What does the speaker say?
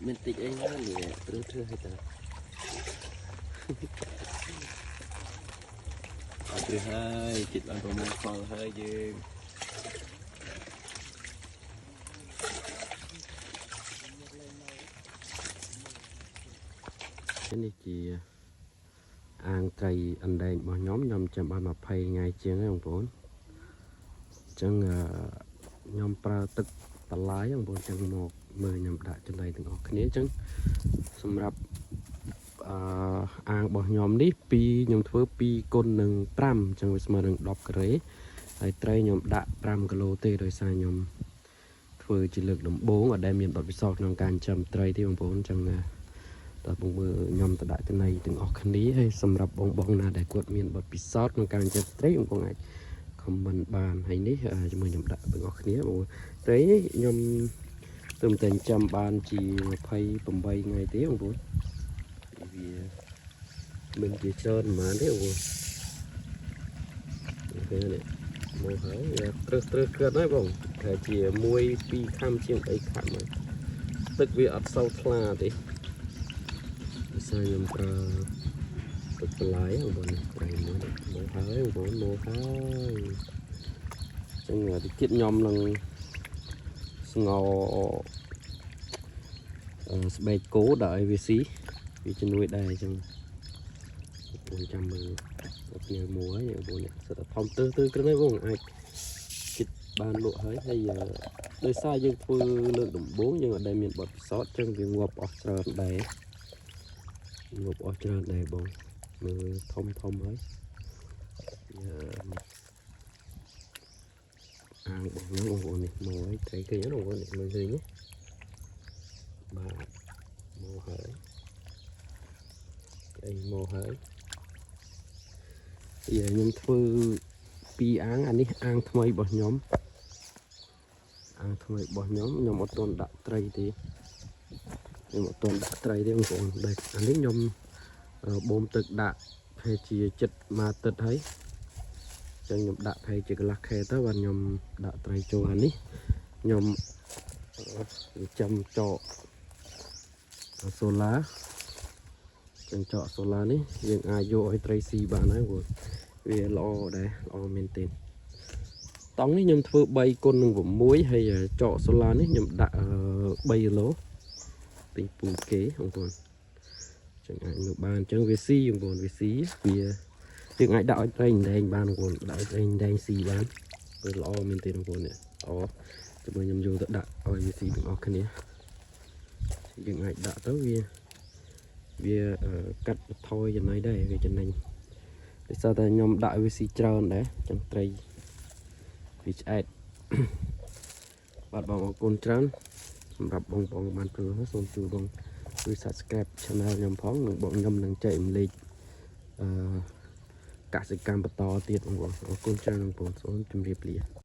មានតិចអីហ្នឹងនេះត្រូវធ្វើឲ្យតាអត់ត្រូវហើយចិត្តបានប្រមូលផលហើយយើង នេះជាអាងត្រីអណ្ដែងរបស់ខ្ញុំខ្ញុំចាំបាន20ថ្ងៃជាងហើយបងប្អូនអញ្ចឹងអឺខ្ញុំប្រើទឹកបន្លាយបងប្អូនចឹងមកមើលខ្ញុំដាក់ចំណីទាំងអស់គ្នាអញ្ចឹងសម្រាប់អឺអាងរបស់ខ្ញុំនេះ2ខ្ញុំធ្វើ2គុណនឹង5អញ្ចឹងវាស្មើនឹង10ការ៉េហើយត្រីខ្ញុំដាក់5គីឡូទេដោយសារខ្ញុំធ្វើជាលើកដំបូងអត់ដែលមានបទពិសោធន៍ក្នុងការចិញ្ចឹមត្រីទេបងប្អូនអញ្ចឹងណា តើបងមើលខ្ញុំទៅដាក់ចំណីទាំងអស់គ្នាហើយសម្រាប់បងបងណាដែលគាត់មានបទពិសោធន៍ក្នុងការចិញ្ចឹមត្រីបងបងអាច comment បានហើយនេះជាមួយខ្ញុំដាក់ទាំងអស់គ្នាបងត្រីនេះខ្ញុំទើបតែចិញ្ចឹមបានជា28ថ្ងៃទេបងប្អូនវាមិនជាច្រើនប៉ុន្មានទេបងប្អូនពេលនេះមកហើយវាត្រឹសត្រឹសគ្រឿនហើយបងតែជា1 2ខាំជាង3ខាំហើយទឹកវាអត់សូវថ្លាទេ ភាសាខ្ញុំប្រើទឹកបន្លាយបងប្អូននេះត្រីមួយនេះមកហើយបងប្អូនមកហើយអញ្ចឹងតិចទៀតខ្ញុំនឹងស្ងោរអឺស្បែកគោដាក់ឲ្យវាស៊ីវាជំនួយដែរអញ្ចឹងបងប្អូនចាំមើលដល់ពេលមួយហើយបងប្អូននេះសិតតែធំទើទើគ្រឿងហើយបងអាចចិត្តបានលក់ហើយហើយដោយសារយើងធ្វើលើកដំបូងយើងអត់ដែលមានបទពិសោធន៍អញ្ចឹងវាងាប់អស់ច្រើនដែរ ងាប់អស់ច្រើនដែរបងមើលធំធំហើយយ៉ាអាងបងហ្នឹងបងប្អូននេះមកហើយត្រីឃើញទេបងប្អូននេះមើលឃើញទេបាទមកហើយអីមកហើយយ៉ាខ្ញុំធ្វើពីរអាងអានេះអាងថ្មីរបស់ខ្ញុំអាងថ្មីរបស់ខ្ញុំខ្ញុំអត់ទាន់ដាក់ត្រីទេខ្ញុំអត់ទាន់ដាក់ត្រីទេបងប្អូនដែលអានេះខ្ញុំ បូមទឹកដាក់ប្រហែលជាចិត្តមួយអាទិត្យហើយអញ្ចឹងខ្ញុំដាក់ប្រហែលជាកន្លះខែទៅបាទខ្ញុំដាក់ត្រីចូលអានេះខ្ញុំចាំចកសូឡាចឹងចកសូឡានេះយើងអាចយកឲ្យត្រីស៊ីបានហើយព្រោះវាល្អដែរល្អមែនទែនតង់នេះខ្ញុំធ្វើ3គុណនឹង6ហើយចកសូឡានេះខ្ញុំដាក់3គីឡូទិញពូជគេបងប្អូន ចឹងអាចមើលបានអញ្ចឹងវាស៊ីបងប្អូនវាស៊ីវាយើងអាចដាក់ឲ្យត្រីដែងបានបងប្អូនដាក់ឲ្យត្រីដែងស៊ីបានវាល្អមែនទេបងប្អូននេះល្អជាមួយខ្ញុំយកទៅដាក់ឲ្យវាស៊ីទាំងអស់គ្នាយើងអាចដាក់ទៅវាវាកាត់បន្ថយចំណីដែរវាចំណេញដោយសារតែខ្ញុំដាក់វាស៊ីច្រើនដែរចឹងត្រីវាឆ្អែត បាទបងអរគុណច្រើនសម្រាប់បងប្អូនបានព្រោះសូមជួយបង ជួយ subscribe channel ខ្ញុំផងនិងបងខ្ញុំនឹងចែករំលែកអឺកសិកម្មបន្តទៀតបងប្អូនអរគុណច្រើនបងប្អូនសូមជម្រាបលា។